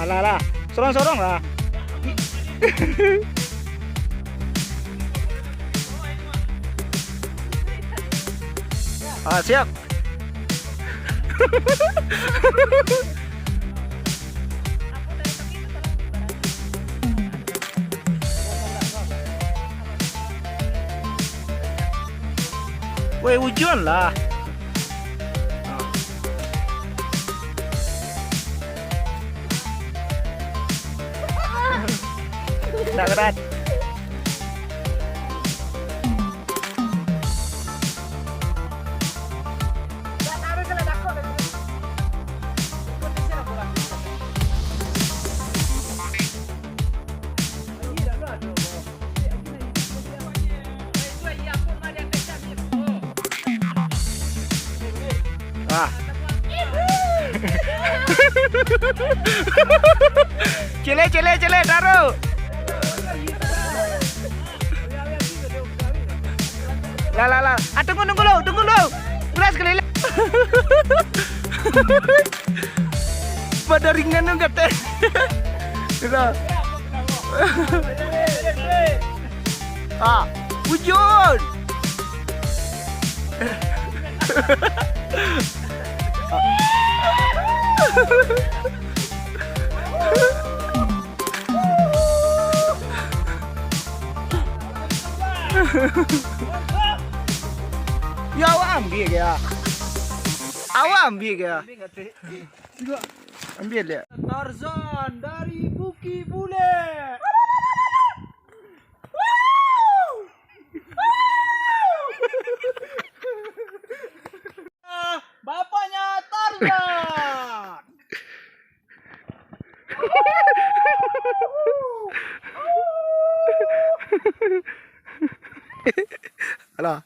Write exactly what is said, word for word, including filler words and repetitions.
Alah, alah. Sorong-sorong lah. Ah, siap. Weh, ujuan lah. Nak berat. Ah. Cele, cele, cele, taruh. Lah, lah, lah. Ah, tunggu, tunggu lu, tunggu lu. Beras keliling. Pada ringan tu kata. Lah. Ah, wujud. Ya, awak ambil ke ya? Awak ambil ke ya? Ambil dia. Tarzan dari Bukik Bulek. Bapaknya Tarzan. Alah.